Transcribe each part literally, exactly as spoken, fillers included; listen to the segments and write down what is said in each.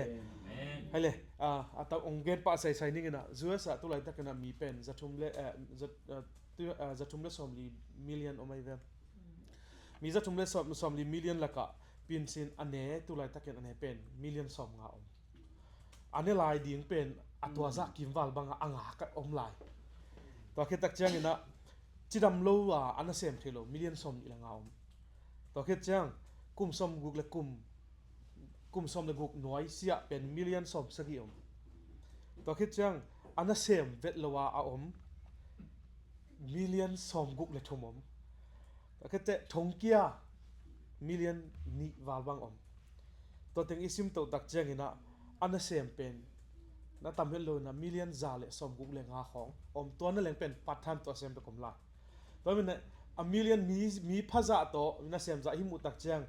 Amen. Hei le, ah, a tau ong gen pah saisai ning in ah, U S ah tu laitakin ah mi pen zathum le, eh, zat, ah, tu, ah, zathum le sawmli million om ahi ve. Mi zathum le sawm, sawmli million lakah pinsin a ne tu laitakin a ne pen million sawmnga om. A ne lai ding pen a tua zah kimval bangah a nga ka om lai. Tua khit tak ciangin ah cidam lo a a nasem thei lo million sawmnih le nga om. Tua khit ciang kum sawmguk le kum, kum sawm le guk nuai siah pen million sawmsagih om. Tua khit ciang a nasem vet lo a a om million sawmguk le thum om. Tua khit ciang thongkia million nih val bang om. Tua teng i sim toh tak ciangin ah a nasem pen na tam het lo in ah million za le sawmguk le nga khawng om. Tua na leng pen part time tawh a sem bek om lai. Tua min ah a million mi, mi phazah tawh nasem zah i muh tak ciang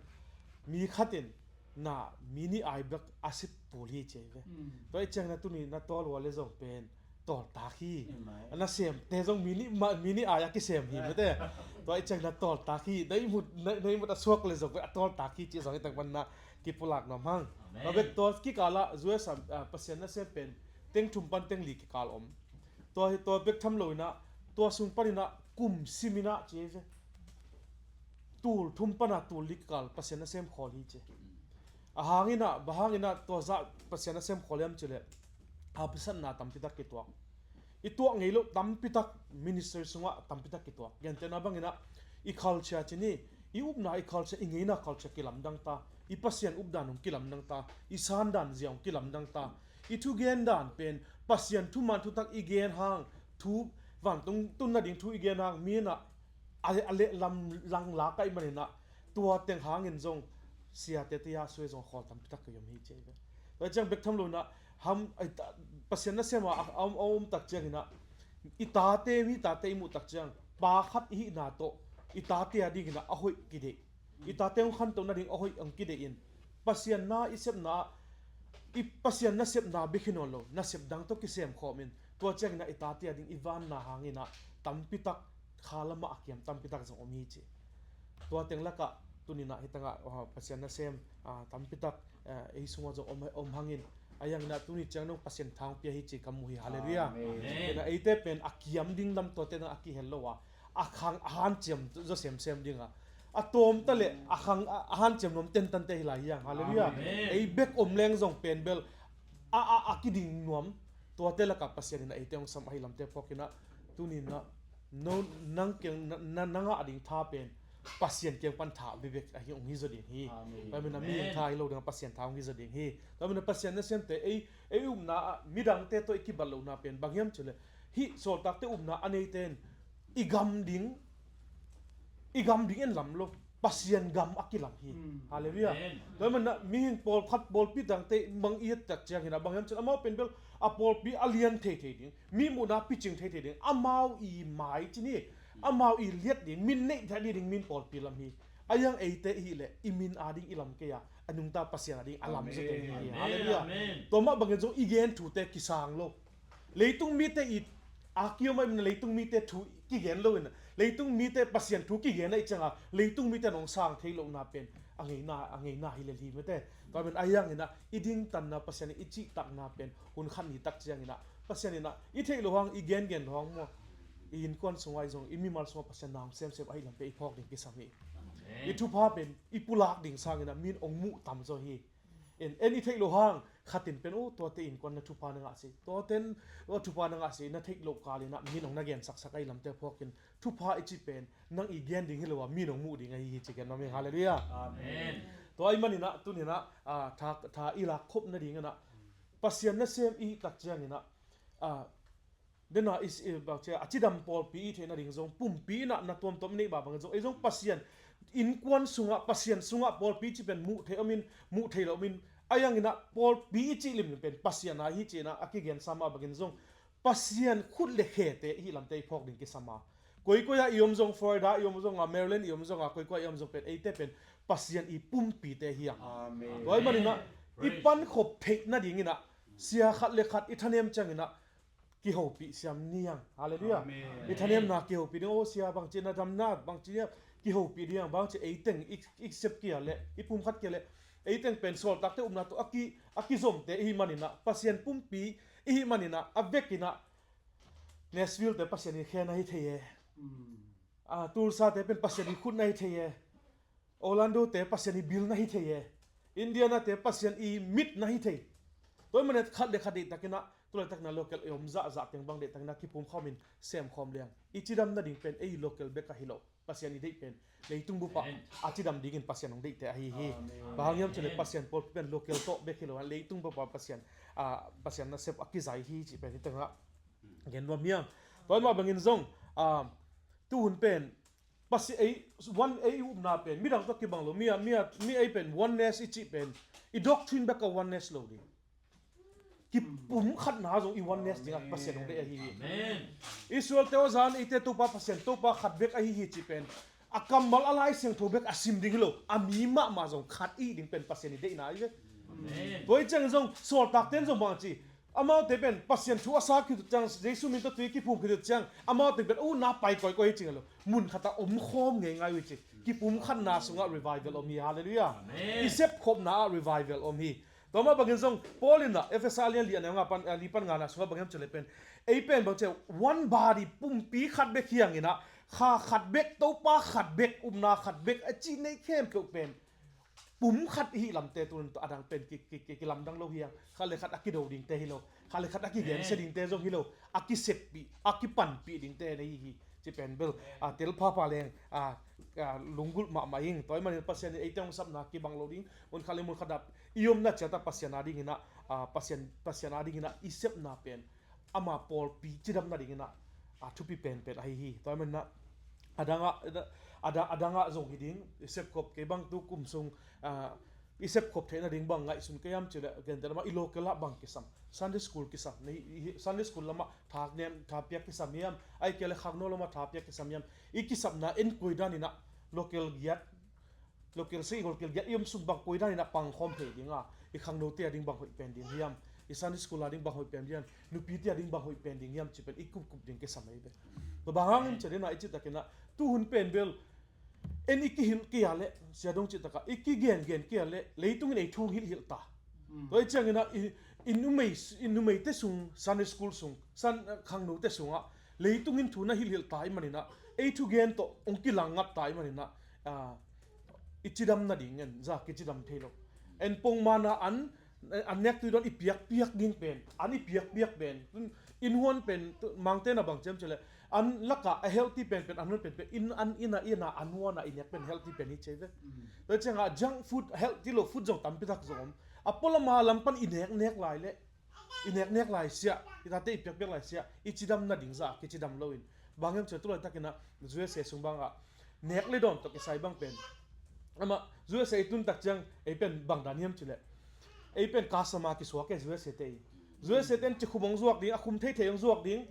mi khat in na mi nih ai bek a sip pul hi ci ahi ve. Tua i ciang na tuni na tawl ua le zong pen tawltak hi. Amen. A nasemte zong mi nih ma, mi nih ai a kisem hi mete. Tua i ciang na tawltak hi. Na i mut, na, na i mut a suak le zong pen a tawltak hi ci zong i tak pan na kipulak nuam hang. Amen. Tua bek tua kikal ah U S ah, ah, Pasian nasem pen teng thum pan teng li kikal om. Tua hi, tua bek tham lo in ah tua sung pan in ah kum sim in ah ci ahi ve. Tul thum pan a tul li kikal Pasian nasem khawl hi ci. A hang in ah, bang hang in ah tua zah Pasian nasem khawl hiam ci le, haksatna tampi tak kituak. I tuak ngei loh tampi tak ministry sungah tampi tak kituak. Gentehna bangin ah i culture ci ni, i upna, i culture, i ngeina culture kilamdang ta, i Pasian updan hong kilamdang ta, i sandan zia hong kilamdang ta, i thugen dan pen Pasian thuman thutak i gen hang, thu vantung tun nading thu i gen hang, mi in ah a, a lehlam lang lak ahih manin ah tua teng hangin zong siate te a sui zong khawl tampi tak ka om hi ci ahi ve. Tua ciang bek tham lo in ah ham, ai, ta, Pasian nasem a, a, a, a om tak ciangin ah i tate, mi tate i muh tak ciang pa khat i hihna tawh i tate a dingin ah a hoih kideih. I tate hong khantoh nading a hoih hong kideih in Pasian na i sepna ah, i Pasian nasepna bek hi nawn lo, nasep dang tawh kisem khawm in tua ciangin ah i tate a ding i vanna hangin ah tampi tak kha lamah a kiam tampi tak zong om hi ci. Tua teng lakah tuni in ah hi tangah, ah, Pasian nasem, ah, tampi tak, ah, ei sungah zong om, om hangin a yang in ah tuni ciang dong Pasian tha hong pia hi ci ka mu hi. Halleluiah. Amen. Pen ah eite pen a kiam ding lam tuate dang a kihel lo a, a khang a hanciam zaw semsem ding a, a tawm ta le a khang a, a hanciam nuam tentante hi lai hi hang. Halleluiah. Amen. Ei bek om leng zong pen bel a, a, a kiding nuam tuate lakah Pasian in ah eite hong sam ahi lamte phawk in ah tuni in ah no, nang kiang na, na, na ngah ding tha pen Pasian kiang pan tha bebek ahi hong hi zaw ding hi. Amen. Tua min ah mi in tha hi lo ding a Pasian tha hong hi zaw ding hi. Tua min ah Pasian nasemte ei, ei upna ah midangte tawh i kibat lohna pen bang hiam ci le, hih sawltakte upna a neite in i gam ding, i gam ding en lam lo, Pasian gam a kilam hi. Halleluiah. Amen. Tua man ah mihing pawlkhat pawlpi dangte bang i et tak ciangin ah bang hiam cin amau pen bel a pawlpi a lian thei thei ding, mi muhna picing thei thei ding, amau i mai cin hi, amau i liat ding, min neih thei ding, min pawlpi lam hi. A yang eite i hih leh i min a ding i lam kei a, a nungta Pasian a ding a lam zaw ding hi. Halleluiah. Amen. Tua mah bangin zong i gen thute kisang lo. Leitung mite i a kiom ah in leitung mite thu kigen lo in, leitung mite Pasian thu kigen ahih cianga leitung mite nong sang thei lohna pen a ngeina, a ngeina hi lel hi mete. Tua pen a hiang in ah i dingtanna Pasian in i cihtakna pen hun khat ni tak ciang in ah Pasian in ah i theih loh hang, i gengen loh hang maw, i innkuan sungah i zong i mimal sungah Pasian na hong semsem ahih lam pen i phawk ding kisam hi. Amen. I thupha pen i pulak ding sang in ah min hong muh tam zaw hi. En, en i theih loh hang khatin pen, oh, tuate innkuan na thupha na ngah si, tuaten, oh, thupha na ngah si, na theih loh kal in ah min hong na gen saksak ahih lamte phawkin thupha i cih pen nang i gen ding hi lo a min hong muh ding ahi hi ci gen nuam hi. Halleluiah. Amen. Tua ahih manin ah tuni in ah, ah, tha, tha i lak khop nading in ah Pasian nasem i hih tak ciangin ah, ah, dena i, i, bang ci a, a cidam pawlpi i theihna ding zong pumpi in ah na tuamtuam i neih mah bangin zong ei zong Pasian innkuan sungah, Pasian sungah pawlpi cih pen muh theih om in, muh theih loh om in, a hiang in ah pawlpi i cih limlim pen Pasian a hi ci in ah a kigensa mah bangin zong Pasian khut le khete i hih lamte i phawk ding kisam a. Koikoi ah i om zong, Florida i om zong a, Maryland i om zong a, koikoi ah i om zong pen eite pen Pasian i pumpite hi hang. Amen. Tua ahih manin ah i pankhop theih nading in ah sia khat le khat i thanem ciangin ah kihopih siam ni hang. Halleluiah. Amen. I thanemna kihopih ding, oh, sia bangci na damna bangci a kihopih ding hang, bangci ei teng i, i sep kia le, i pum khat kia le, Ei teng pen sawltakte upna tawh a ki, a kizomte i hih maninah, Pasian pumpi i hih maninah, a vekinah Nashville-te Pasian in khen ahi thei e. A, Tulsa-te pen Pasian i khut na hi thei e. Orlando-te Pasian i bil na hi thei e. Indiana-te Pasian i mit na hi thei. Tua i maninah khat le khat deihtakinah, tu laitakinah local i om zahzah teng bang deihtakinah kipumkhawmin semkhawm liang. I cidam nading pen ei local bek ahi lo. Pasian i deih pen leitung bupah a cidam dingin Pasian hong deihte ahi hi. Bang hang hiam cih leh Pasian pawlpi pen local tawh bek hi lo, leitung bupah Pasian, a, Pasian nasep a kizai hi cih pen hi tengah gen nuam hiam? Tua mah bangin zong, a, tuhun pen Pasian ei, one ei upna pen midang tawh kibang lo, mi a, mi a, mi ei pen oneness i cih pen i doctrine bek a oneness lo ding. Kipumkhatna zong i oneness dingah Pasian hong deih ahi hi. Israel-te aw zan eite Topa Pasian Topa khat bek ahi hi cih pen a kammal a Lai Siangtho bek a sim ding hi lo, a mi mahmah zong khat i ding pen Pasian i deihna ahi ve. Tua i ciangin zong sawltakte in zong bang ci, amaute pen Pasian thu a sa khit uh ciang, Jesu min tawh tui kiphum khit uh ciang, amaute pen uh na pai kawikawi hi cing a lo, mun khatah omkhawm ngeingai uh hi ci. Kipumkhatna sungah revival om hi. Halleluiah. I sepkhopna ah revival om hi. Tua mah bangin zong Paul in ah Efesa a lian li a neu nga pan, a, li pan ngana sungah bang hiam cih leh pen, ei pen bang ci, one body, pumpi khat bek hi hanginah, kha khat bek, Topa khat bek, upna khat bek a cih nei khempeuh pen pumkhat i hih lamte tunin a dang pen ki, ki, ki, kilamdang lo hi hang. Khat le khat a kido dingte hi lo, khat le khat a kigensia dingte zong hi lo, a kiseppih, a kipanpih dingte na hi hi. Ci pen bel, a, tel phapha leng, a, a, lunggulh mahmah ing. Tua i manin Pasian in eite hong sapna kibang lo ding. Mun khat le mun khat ah i omna ciatah Pasian a dinginah, a, Pasian, Pasian a dinginah i sepna pen ama pawlpi cidam nadinginah, a, thupi penpen ahi hi. Tua i maninah a dangah, a da-, a dangah zong hi ding, i sepkhop kei bang tu kum sung, a, i sepkhop theih nading bang ngaihsun kei hiam cih leh, genteh lamah i local ah bang kisam, Sunday school kisam, na hi, hi, Sunday school lamah tha nem, tha piak kisam hiam, ahih kei leh khangno lamah tha piak kisam hiam, i kisapna en koi daninah local giat, local sei, local giat i om sung bang koi daninah pangkhawm thei dinga, i khangnote a ding bang hoih pen ding hiam, i Sunday school a ding bang hoih pen ding hiam, nupite a ding bang hoih pen ding hiam cih pen i kupkup ding kisam ahi ve. Tua bang hangin cih leh na i cihtakinah tuhun pen bel en i kihilh kei a leh, sia dong cihtakah i kigengen kei a leh leitungin ei thu hong hilhhilh ta. Tua i cianginah i, i numei, i numeite sung, Sunday school sung, san, khangnote sungah leitungin thu na hilhhilh ta i maninah ei thugen tawh hong kilang ngat ta i maninah, a, i cidam nading en za kicidam thei lo. En pongmana an, an nek tui dawn i piakpiak ding pen, an i piakpiak pen, inn huan pen, tu, Mangte na bang ciam cih leh, an lakah a healthy pen pen, an huan pen pen, inn an, inn a, inn a, an huan a i nek pen healthy pen hi ci ve. Tua ciangah junk food, healthy lo food zong tampi tak zong om. A pualama lam pan i nek nek lai leh, i neknek lai siah, i tate i piakpiak lai siah, i cidam nading zah kicidam loin. Bang hiam cih leh tu laitakinah U S A sung bangah nek le dawn tawh kisai bang pen, amah U S A i tun tak ciang ei pen bang dan hiam cih leh, ei pen customer kisuak e U S A te i. U S A te in cikhum hong zuak ding, a khum theithei hong zuak ding,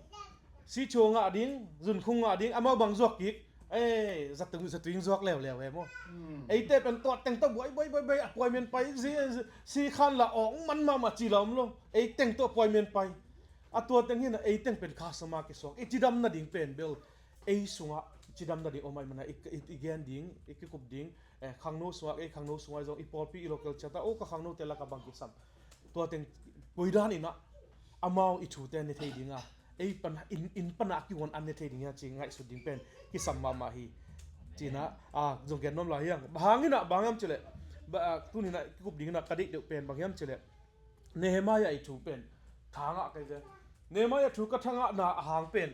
sicho ngah ding, zunkhung ngah ding, amau bang zuak kik. Ei, zatui, zatui in zuak leuleu e maw. Eite pen tua teng tawh buai, buai, buai, buai, appointment pai, si, si khan la awng man mahmah ci la om lo. Ei teng tawh appointment pai. A tua teng hinah ei teng pen customer kisuak. I cidam nading pen bel ei sungah cidam nading om ahih manah i, i, i gen ding, i kikup ding, eh, khangno sungah, ei khangno sungah zong i pawlpi i local ciatah, oh, ka khangnote lakah bang kisam. Tua teng koi daninah amau i thute ne thei dinga, ei pan, inn, inn panah a kihuan an ne thei ding hi a ci ngaihsut ding pen kisam mahmah hi. Cinah, a, zong gen nuam lai hi hang. Bang hanginah, bang hiam cih leh, ba, a, tuninah kikup dinginah ka deih deuh pen bang hiam cih leh, Nehemiah i thu pen tha ngah kei ve. Nehemiah thu ka tha ngahna a hang pen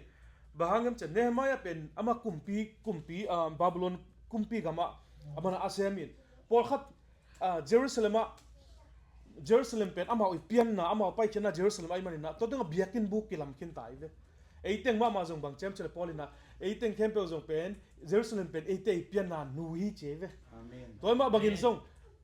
bang hang hiam cih leh, Nehemiah pen amah kumpi, kumpi, a, Babylon kumpi gamah a manah a semin, pawlkhat, a, Jerusalem ah, Jerusalem pen amau i pianna, amau paikhiatna Jerusalem ahih maninah tua tengah biakinn buk kilam khinta hi ve. Ei teng mahmah zong bang ciam cih leh Paul inah, ei teng khempeuh zong pen Jerusalem pen eite i pianna nu hi ci hi ve. Tua mah bangin zong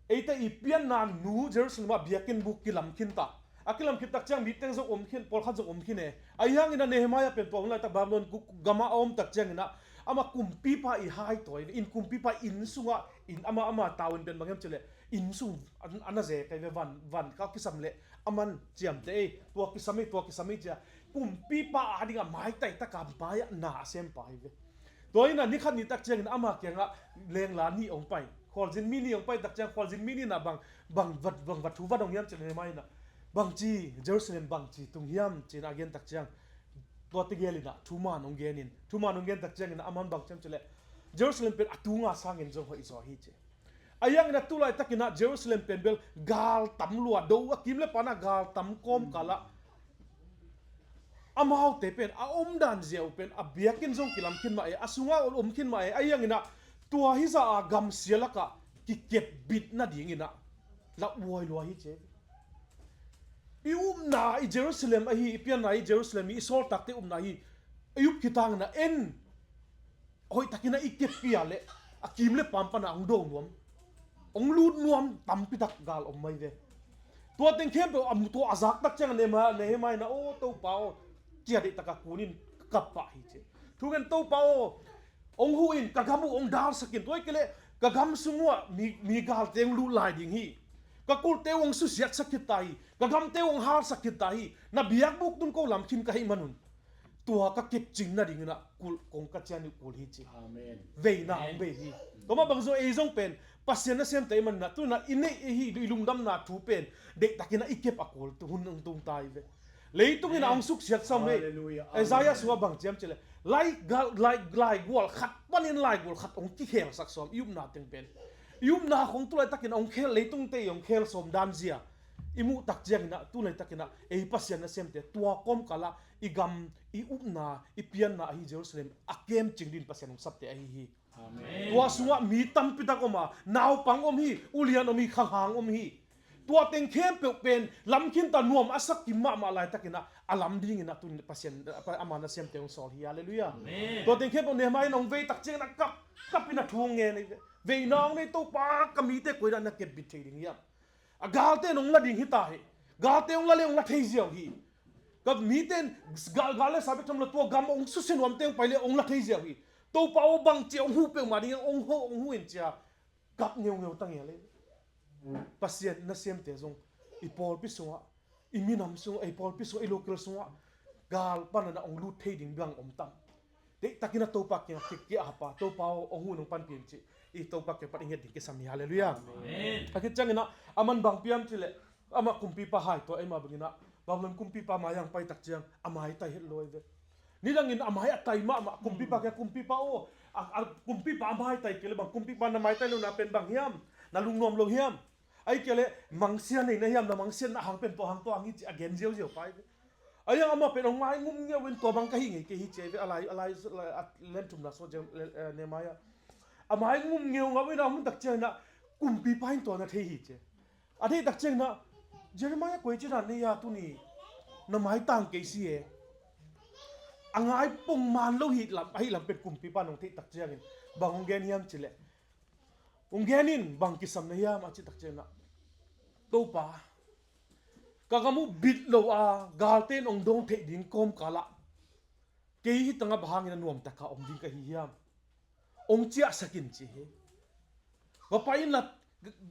eite i pianna nu Jerusalem ah biakinn buk kilam khinta. A kilam khit tak ciang mi teng zong om khin, pawlkhat zong om khin e. Ahi hanginah Nehemiah pen tua hun laitak Babylon gu-, gamah a om tak cianginah amah kumpipa i haitawi ve, in kumpipa inn sungah, in amah, amah tavuan pen bang hiam cih leh inn sung an, an a ze kei ve, van, van ka kisam leh a man ciamteh ei, tua kisam ei, tua kisam ei cia. Kumpipa a dingah maitai taka mai-ah na a sempa hi ve. Tua inah ni khat ni tak ciangin ama kiangah lengla nih hong pai, Khualzin mi nih hong pai tak ciang, khualzin mi nih in ah bang, bang, vat, bang vat thu vat hong hiam ci leh, Nehemiah in ah bangci, Jerusalem bangci tung hiam ci-in a gen tak ciang, tuate gel in ah thuman hong gen in, thuman hong gen tak ciangin ah aman bang ci hiam ci leh, Jerusalem pen a tunga sangin zong hoih zaw hi ci. Ahi hangin ah tu laitakin ah Jerusalem pen bel gal tam lua, do a kim le pan ah gal tam kawmkal ah amaute pen a omdan ziau pen a biakinn zong kilam khin mah e, a sungah om khin mah e. Ahi hangin ah tua hizah a gamsia lakah kikepbit nadingin ah lauhuai lua hi ci. I upna i Jerusalem ahi, i pianna i Jerusalem hi, i sawltakte upna hi, i up khit hangin ah en hoihtakin ah i keppih a leh a kim le pan pan ah hong do nuam, hong lut nuam tampi tak gal om mai ve. Tua teng khempeuh a mu, tua a zak tak ciang Nehemiah, Nehemiah in ah, "Aw Topa aw, cia deihtak a kun in, ka kap pah hi," ci. Thu ngen, "Topa aw, hong huh in, ka gam uh hong dalsak in, tua hi kei leh ka gam sung uh ah mi, mi galte hong lut lai ding hi. Ka kulhte uh hong susiatsak khit ta hi, ka gamte uh hong halsak khit ta hi, na biakbuk tun ko lam khin ka hih manun tua ka kepcing nadingin ah kulh kong ka cian uh kul hi," ci. Amen. Veina hong vei hi. Tua mah bang zong ei zong pen Pasian nasemte i hih manin ah tu-in ah i neih i hi, i lungdamna thu pen deihtakin ah i kep a kul tu hun hong tung ta hi ve. Leitung in ah hong suksiat sam hi. Hallelujah. Isaiah sungah bang ci hiam ci leh, lai, gal, lai, laigual khat panin laigual khat hong kikhelsak sawm, i upna teng pen. I upna khong tu laitakin hong khel, leitungte i hong khel sawm dan zia i muh tak ciangin ah tu laitakin ah ei Pasian nasemte tua kawmkal ah i gam, i upna, i pianna ahi Jerusalem a kemcing dingin Pasian hong sapte ahi hi. Amen. Tua sungah mi tampi tak om a, naupang om hi, ulian om hi, khanghang om hi. Tua teng khempeuh pen lam khinta nuam a sak kim mahmah laitakin ah a lam dingin ah tu-in Pasian, ama nasemte hong sawl hi. Hallelujah. Amen. Tua teng khempeuh Nehemiah in hong vei tak ciangin ah kap, kap in ah thu hong ngen hi ve. Veina hong nei, "Topa, ka mite koi dan na kepbit thei ding hiam? A galte in hong la ding hi ta hi. Galte hong la le hong la thei ziau hi. Ka mite in gal, gal le sa bek tham lo, tua gam hong susia nuamte hong pai le hong la thei ziau hi. Topa aw, bangci hong huh peuhmah ding, hong huh, hong huh in," ci-a kap ngeungeu ta ngial hi. Pasian nasemte zong i pawlpi sungah, i minam sungah, i pawlpi sungah, i local sungah gal pan ah hong lut thei ding bang om tam? Deihtakin ah Topa kiangah ki, ki-ap a, "Topa aw, hong huh in hong panpih in," ci. I Topa kiang pan i nget ding kisam hi. Hallelujah. Amen. A khit ciangin ah aman bang pia hiam ci leh, amah kumpipa hai tua ei mah bangin ah Babylon kumpipa mai-ah hong pai tak ciang a maitai het lo hi ve. Nidangin a mai a tai mahmah, kumpipa kiang, "Kumpipa aw, a, a, kumpipa a maitai kei leh bang, kumpipa na maitai lohna pen bang hiam? Na lungnuam lo hiam? Ahih kei leh mangsia nei na hiam? Na mangsiatna hang pen tua hang, tua hang hi," ci a gen ziauziau pa hi ve. Ahi hang amah pen hong mai ngum ngeu in, "Tua bang ka hih ngei kei hi," ci hi ve. A lai, a lai, a lian thumna sungah Nehemiah a mai ngum ngeungau in a hong tak ciangin ah kumpipa in tua na thei hi ci. A theih tak ciangin ah, "Jeremiah, koici dan na hi a, tuni na maitang kei si e." A ngai pongman lo hi lam, ahih lam pen kumpipa in hong theih tak ciangin bang hong gen hiam ci leh, "Hong gen in, bang kisam na hiam?" a cih tak ciangin ah, "Topa, ka gam uh bit lo a, galte in hong dawng theih ding kawmkal ah kei hi tangah bang hangin a nuamtak a om ding ka hi hiam? Hong ciahsak in," ci hi. "Va pai inla,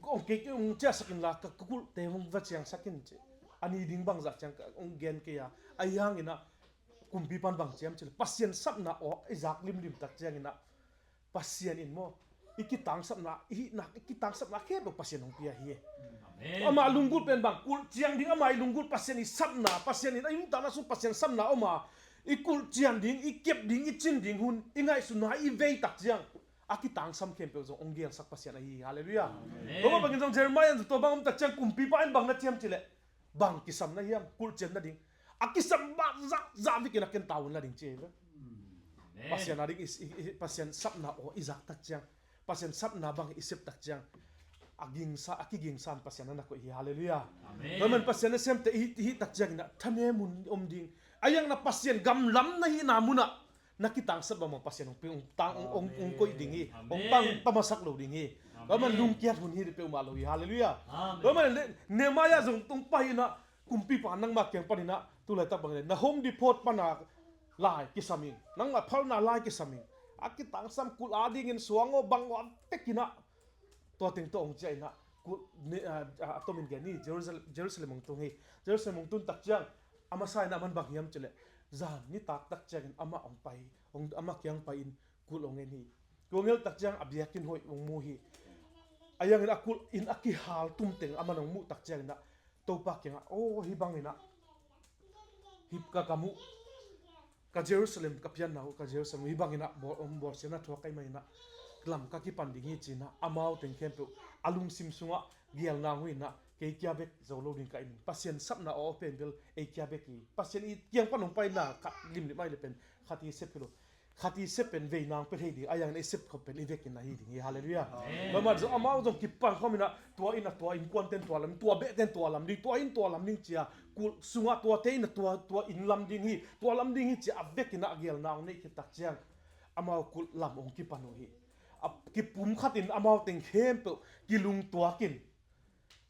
hong, kei, hong ciahsak inla, ka, ka kulhte hong va ciangsak in," ci. A ni ding bangzah ciang ka hong gen kei a. Ahi hangin ah kumpipa in bang ci hiam ci leh, "Pasian sapna aw i zak limlim tak ciangin ah Pasian in maw, i kitangsapna, i hihna, i kitangsapna khempeuh Pasian hong pia hi." Amen. Ama lunggulh pen bang, kulh ciang ding, ama i lunggulh Pasian i sapna, Pasian in a i nuntakna sung Pasian sapna om a, i kulh ciang ding, i kep ding, i cin ding hun, i ngaihsutna i vei tak ciang a kitangsam khempeuh zong hong gelsak Pasian ahi hi. Hallelujah. Amen. Tua mah bangin zong Jeremiah in tua bang om tak ciang kumpipa in bang na ci hiam ci leh, "Bang kisam na hiam, kulh ciang na ding? A kisam bangzah zah bek in a ken tau in la ding," ci hi ve. Amen. Pasian a ding i, i, i, Pasian sapna aw i zak tak ciang, Pasian sapna bang i sep tak ciang, a gingsa, a kigingsa in Pasian a na koih hi. Hallelujah. Amen. Tua man Pasian nasemte i hih, i hih tak ciangin ah thanem hun om ding. Ahi hangin ah Pasian gam lam na hihna munah na kitangsap bangmah Pasian hong, hong, tang, hong, hong, hong koih ding hi. Amen. Hong pang, pamasak lo ding hi. Amen. Tua man lungkiat hun hi ding peuhmah lo hi. Hallelujah. Amen. Tua man Nehemiah zong tung pai in ah kumpipa nangmah kiang panin ah tu laitak bangin ah na Home Depot pana lai kisam in, nangmah phalna lai kisam in, a kitangsam kulh a dingin suang aw bang aw a tek in ah tua teng tawh hong ciah in ah kulh, ne, a, a, a tomin gen hi, Jerusalem, Jerusalem hong tung hi. Jerusalem hong tun tak ciang a masa in ah aman bang hiam ci leh, zan nitak tak ciangin amah hong pai, hong, amah kiang pai in kulh hong en hi. Kulh hong en tak ciang a biakinn hoih hong mu hi. A yangin a kulh in a kihal tum teng a man hong muh tak ciangin ah Topa kiangah, aw, hih bangin ah hih ka gam uh, ka Jerusalem, ka pianna uh, ka Jerusalem uh hih bangin ah bawl, hong bawlsiatna thuak ka hih manin ah lam ka kipan ding hi ci-in ah amau teng khempeuh a lungsim sungah geelna hong huh in ah kei kia bek zo lo ding ka hi in, Pasian sapna aw pen bel ei kia bek hi. Pasian i kiang pan hong paina khat limlim ahih leh pen khat i sep hi lo. Khat i sep pen veina hong pia thei ding, a yangin i sep khop pen i vekin ahi ding hi. Halleluiah. Amen. Bangmah zong amau zong kipan khawm in ah tua inn ah tua innkuante'n tua lam, tua behte in tua lam ding, tua inn tua lam ding ci-a kulh sungah tuate in ah tua, tua inn lam ding hi, tua lam ding hi ci-a a vekin ah a geelna hong neih khit tak ciang amau kulh lam hong kipan uh hi. A kipumkhat in amau teng khempeuh kilungtuak in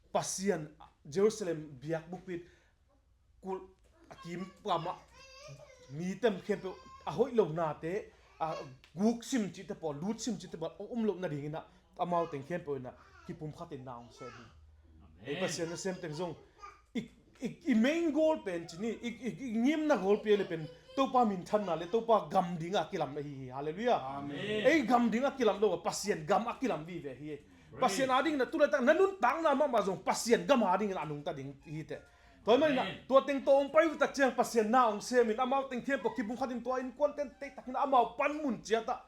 Pasian Jerusalem biakbuk pit kulh a kim pamah mi teng khempeuh a hoih lo nate, a guk sim cihte pawl, lut sim cihte pawl hong um loh nadingin ah amau teng khempeuh in ah kipumkhat in na hong sem hi. Ei Pasian nasem teng zong i, i, i main goal pen ci ni, i, i, i ngimna goal pen le pen Topa minthanna le Topa gam ding a kilam ahi hi. Halleluiah. Amen. Ei gam ding a kilam lo a, Pasian gam a kilam vive hi. Praise. Pasian a dingin ah tu laitak na nuntakna mahmah zong Pasian gam a dingin a nungta ding hi teh. Tua ahih manin ah, amen, tua teng tawh hong pai uh tak ciang Pasian na hong semin amau teng khempeuh kipumkhat in tua innkuante'n deihtakin ah amau panmun ciat ah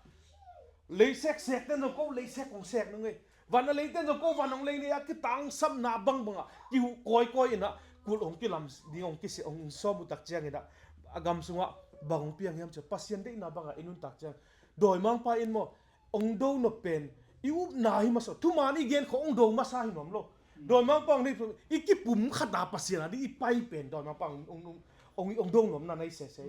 lei seksekte'n zong ko lei sek hong sek nung ei. Van a leite'n zong ko van hong lei nei a kitangsapna bangbang ah kihuh kawikawi in ah kulh hong kilam ding hong kisia hong sawm uh tak ciangin ah a gam sungah bang hong piang hiam cih leh Pasian deihna bangah i nuntak ciang dawimangpa in maw hong do nop pen i upna hi masa, thuman i gen khawng hong do masa hi nuam lo. Dawimangpa hong deih i kipumkhat a Pasian a ding i pai pen dawimangpa hong, hong, hong, hong, hong do nuamna na hi sese.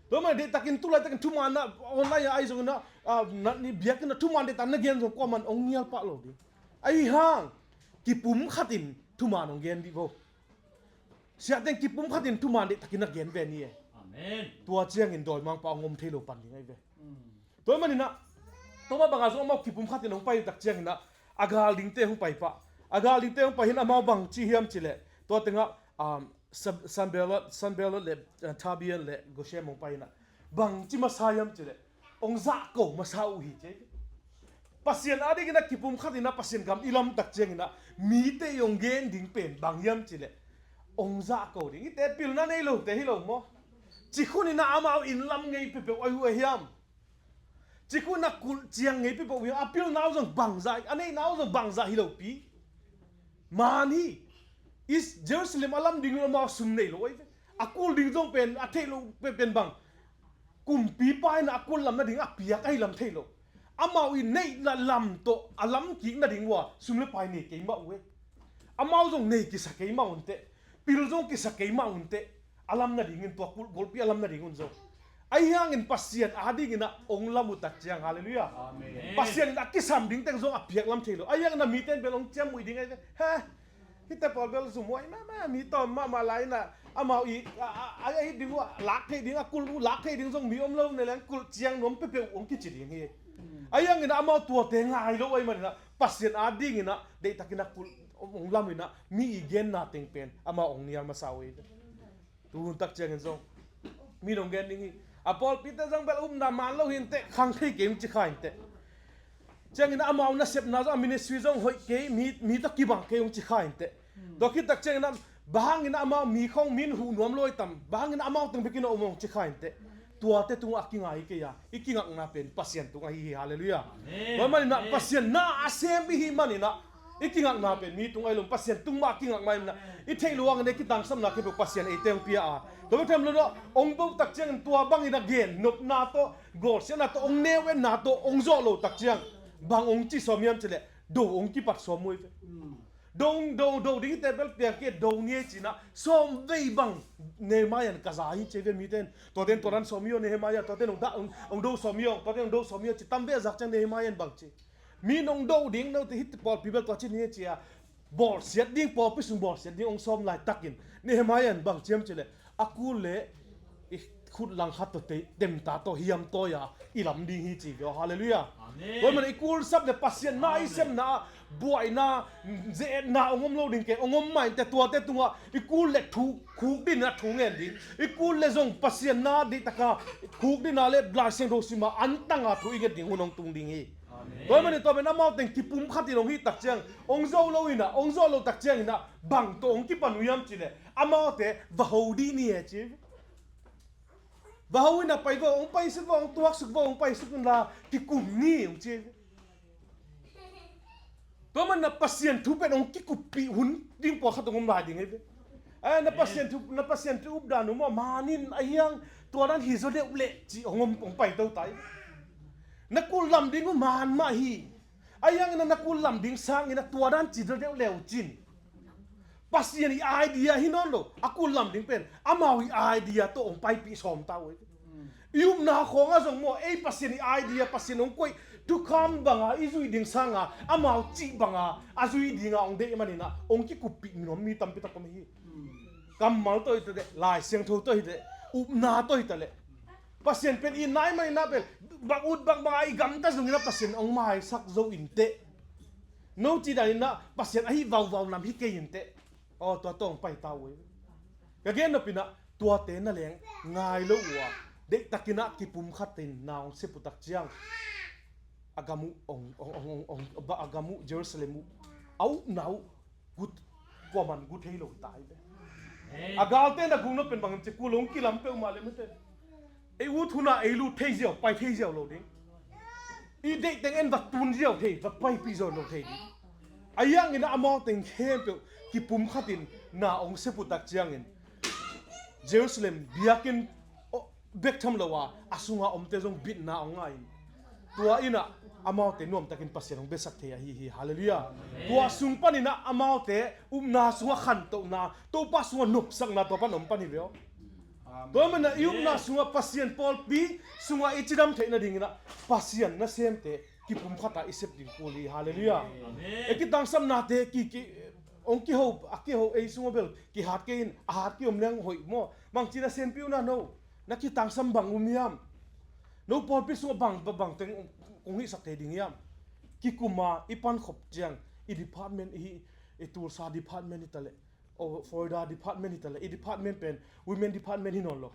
Dawimang deihtakin tu laitakin thuman ah online ah ahi zongin ah, ah, na, ni biakinn ah thuman deihtak na gen zong kuaman hong nial pah lo ding. Ahi hang kipumkhat in thuman hong gen dih vo. Siate'n kipumkhat in thuman deihtakin na gen ve ni e. Amen. Tua ciangin dawimangpa hong om thei lo pan ding ahi ve. Tua ahih manin ah tua mah bangah zong amau kipumkhat in hong pai uh tak ciangin ah a gal dingte hong pai pah. A gal dingte hong pai hi in amau bang ci hiam cih leh tua tengah, um, San-, Sanballat, Sanballat le, uh, Tobiah le Geshem hong pai hi in ah bang ci masa hiam cih leh hong zahko masa uh hi ci. Pasian a dingin ah kipumkhat in ah Pasian gam i lam tak ciangin ah mite i hong gen ding pen bang hiam cih leh hong zahko ding. Hihte pilna nei lote hi lo maw? Ci khun in ah amau inn lam ngei peuhpeuh ahi uh a hiam? Ci khun a kulh ciang ngei peuhpeuh hi a, a pilna uh zong bangzah, a neihna uh zong bangzah hi lopi. Man hi. I Jerusalem a lam ding uh amau sum nei lo ahi ve. A kulh ding zong pen a theih loh pen, pen bang kumpipa in a kulh lam nading a piak ahi lam thei lo. Amau i neihna lam tawh a lam kik nading uh a sum le pai nei kei mah uh e. Amau zong nei kisa kei mah un teh. Pil zong kisa kei mah un teh. A lam nadingin tua kulh golpi a lam nading un zong. Ahi hangin Pasian a dingin ah hong lam uh tak ciang, halleluiah. Amen. Pasian in a kisam ding teng zong a piak lam thei lo. Ahi hangin a mite'n bel hong ciamnuih ding ahi ve. He, hihte pawl bel zumhuai mahmah, mi tawm mahmah lai in ah amau i, a, a, a, a hih ding uh a lak theih ding, a kulh uh lak theih ding zong mi om lo ne leng kulh ciang nuam peuhpeuh uh hong kici ding hi. Ahi hangin ah amau tuate ngai lo ahih manin ah Pasian a dingin ah deihtakin a kulh hong lam in ah mi i genna teng pen amau hong nial masa uh hi. Tu hun tak ciangin zong mi nong gen ding hi. A pawlpite zong bel upna man lo hi inteh, khang thei kei hong ci kha inteh. Ciangin amau nasepna zong a ministry zong hoih kei, mi, mi tawh kibang kei hong ci kha inteh. Tua khit tak ciangin bang hangin amau mi khawng min huh nuam lo hi tam, bang hangin amau teng bekin a om hong ci kha inteh. Tuate tungah a kingai kei a, i kingakna pen Pasian tung ahi hi, halleluiah. Amen. Tua manin ah Pasian na a sem i hih manin ah i kingakna pen mi tung ahi lo, Pasian tung mah a kingak mah in ah i theih lo hangin i kitangsapna khempeuh Pasian eite hong pia a. Tua bek tham lo, hong do tak ciangin tua bangin a gen nopna tawh, bawlsiatna tawh, hong neu enna tawh hong zawh lo tak ciang bang hong ci sawm hiam cih leh do hong kipat sawm uh hi ve. Do, do, do ding hite bel piang kei, do ni e ci-in ah sawm vei bang Nehemiah in ka za hi ci ve mite'n. Tuate'n tua dan sawm hi aw Nehemiah, tuate'n hong do, hong, hong do sawm hi aw, tuate'n hong do sawm hi aw ci tam ve a zak ciang Nehemiah in bang ci. Mi nong do ding note hih pawlpi bel tua ci ni e ci a. Bawlsiat ding, pawlpi sung bawlsiat ding hong sawm laitakin Nehemiah in bang ci hiam cih leh a kul le i khut langkhat tawh te, temta tawh, hiamtawi a i lam ding hi ci ve aw, halleluiah. Amen. Tua ahih manin i kulsap le Pasian na i sepna ah buaina, ze-etna hong om lo ding kei, hong om mah inteh. Tuate tungah i kul le thu, khukdin a thu ngen ding, i kul le zong Pasian na deihtaka khukdin a le Lai Siangtho sim a antanga thu i nget ding hun hong tung ding hi. Tua manin tua pen amau teng kipum khat in hong hih tak ciang, hong zo lo inah, hong zo lo tak ciang inah, bang tawh hong kipan uh hiam cih leh, amaute va ho dih ni e ci. Va ho inah pai vo, hong paisuk vo, hong tuaksuk vo, hong paisuk inla kikum ni hong ci. Tua manin ah Pasian thu pen hong kikuppih hun ding pawlkhat hong om lai ding hi ve. Eh, na Pasian thu, na Pasian thu updan uh maw, manin a hiang tua dan hi zaw deuh leh cih hong om, hong paito ta hi ve. Na kulh lam ding uh man mah hi. A hiang inah na kulh lam ding sang inah tua dan ci zaw deuh le uh cin. Pasian i idea hi nawn lo, a kulh lam ding pen amau i idea tawh hong paipih sawm ta uh hi. I upna khawngah zong maw, ei Pasian i idea, Pasian hong koih thukham banga i zuih ding sanga amau cih banga a zuih dinga hong deih maninah hong kikuppih mi nuam mi tampi tak om hi. Kammal tawh hi ta leh, Lai Siangtho tawh hi ta leh, upna tawh hi ta leh, Pasian pen i nai maninah pen bang ut bang banga i gamta zonginah Pasian hong maisak zo inteh. No cih daninah Pasian ahi vauvau lam hi kei inteh. Aw, tua tawh hong pai ta uh hi. Ka gen nopinah tuate na leng ngai lo uh a, deihtakinah kipum khatin na hong sep uh tak ciang, a gam uh hong, hong, hong, hong, hong, a gam uh Jerusalem uh, a upna uh gut, kuaman gut thei lo hi ta hi ve. A galte na guk nop pen bangin ci kul hong kilam peuhmah le mite. Ei ut hunah ei lut thei ziau, pai thei ziau lo ding. I deihteng en va tun ziau thei, va paipih zaw lo thei ding. A hiangin amau teng khempeuh kipum khatin na hong sep uh tak ciangin Jerusalem biakinn bek tham lo a, a sunga omte zong bitna hong ngah in, tua inah amaute nuamtakin Pasian hong biasak thei ahi hi. Halleluiah. Tua sung paninah amaute upna sungah khantohna, Topa sungah nopsakna tua pan om pan hi ve aw. Tua maninah i upna sungah Pasian pawlpi sungah i cidam theih nadinginah Pasian nasemte kipum khata i sep ding kul hi. Halleluiah. E kitangsapnate ki, ki, hong kiho, a kiho ei sungah bel kihat kei in, a hat ki om leng hoih maw? Bangci na senpi uh na no, na kitangsam bang um hiam? No pawlpi sungah bang, bang, bang teng kong hihsak thei ding hiam? Kikuma i pankhop ciang, i department i, i tulsa department hi ta leh, o, Florida department hi ta leh, i department pen women department hi nawn lo.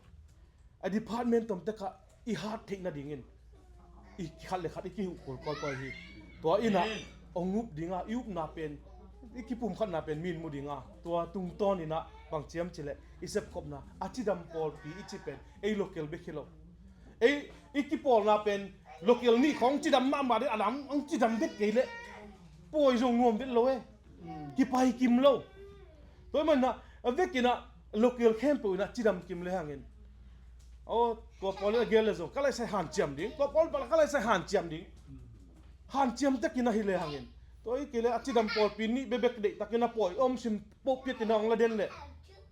A department tomtekah i hat theih nadingin i khat le khat i kihuh kul kawikawi hi. Tua inah hong up dinga, i upna pen, i kipum khatna pen min mu dinga, tua tungtawn inah bang ciam cileh i sepkhopna, a cidam pawlpi i ci pen ei local bek hi lo. Ei i kipawlna pen local nih khawng cidam mahmah ding, a dang hong cidam bek kei leh pawi zong nuam vet lo e. Kipai kim lo. Tua hi manah a vekinah local khempeuh inah cidam kim le hangin, aw, tua pawl in a gel le zong ka laisai hanciam ding, tua pawl pala ka laisai hanciam ding. Hanciam tekin ahi le hangin, tua hi kei le a cidam pawlpi nih bebek deihtakin a pawi om sim pohpiatin a hong la den leh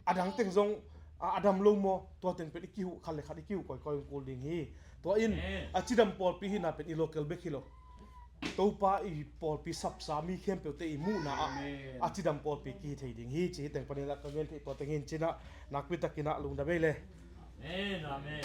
a dang teng zong a, a dam lo maw? Tua teng pen i kihuh khat le khat i kihuh kawikawi hong kul ding hi. Tua in a cidam pawlpi hihna pen i local bek hi lo. Topa i pawlpi sapsa mi khempeuhte i muhna ah a cidam pawlpi kihi thei ding hi ci hi teng panin ah ka gen theih tua teng hi in cinah nakpi takinah lungdam ei le. Amen. Amen.